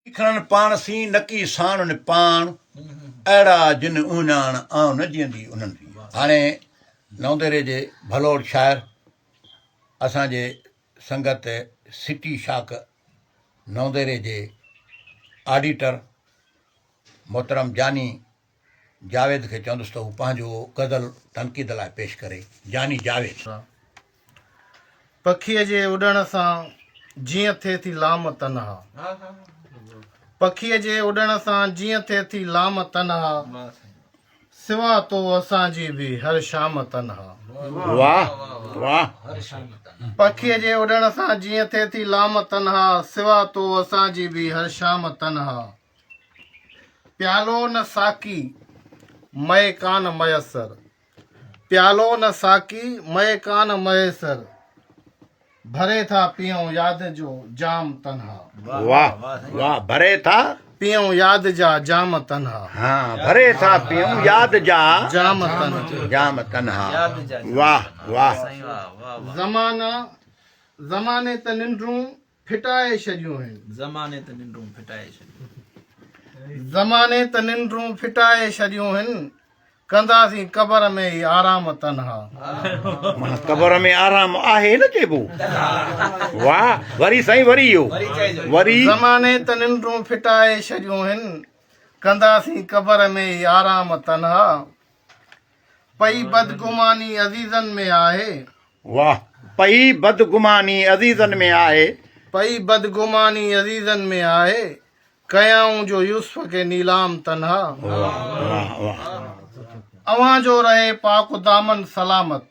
کڻن پاڻ سين، نڪي ساڻ نپاڻ، اهڙا جن اهڃاڻ، آئون نه جيئندي انهن ري. هاڻي نئون ديري جي ڀلوڙ شاعر اسان جي سنگت سٽي شاخ نئون ديري جي آڊيٽر محترم جاني جاويد کي چوندس ته هو پنهنجو غزل تنقيد لاء پيش ڪري. جاني جاويد. پکيء جي اڏڻ سان جيئن ٿئي ٿي لام تنها. پکيء جي اڏڻ سان جيئن ٿئي ٿي لام تنها. سوا تو اسان جي به هر شام تنها. واه واه. پکيء جي اڏڻ سان جيئن ٿئي ٿي لام تنها. سوا تو اسان جي به هر شام تنها. پيالو نه ساقي، مئي ڪانه ميسر. پيالو نه ساقي، مئي ڪانه ميسر. ڀري ٿا پيئون ياد جو جام تنها. واه واه ڀري ٿا. پيئون ياد جا جام تنها. ها ڀري ٿا پيئون ياد جا جام تنها. جام تنها. واه واه. زمانا زماني ته ننڊون ڦٽائي ڇڏيون هن. زماني ته ننڊون ڦٽائي ڇڏيون. زماني ته ننڊون ڦٽائي ڇڏيون هن. ڪنداسين قبر ۾ ئي آرام تنها. معنيٰ قبر ۾ آرام آهي نه چئبو. واه وري سائين وري اهو وري. زماني ته ننڊون ڦٽائي ڇڏيون هن. ڪنداسين قبر ۾ ئي آرام تنها. پئي بدگماني عزيزن ۾ آهي. واه پئي بدگماني عزيزن ۾ آهي. پئي بدگماني عزيزن ۾ آهي. ڪيائون جو يوسف کي نيلام تنها. واه واه واه. اوهان جو رهي پاڪ دامن سلامت.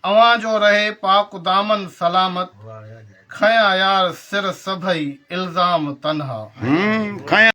اوهان جو رهي پاڪ دامن سلامت. کنيا يار سر سڀئي الزام تنها. کنيا.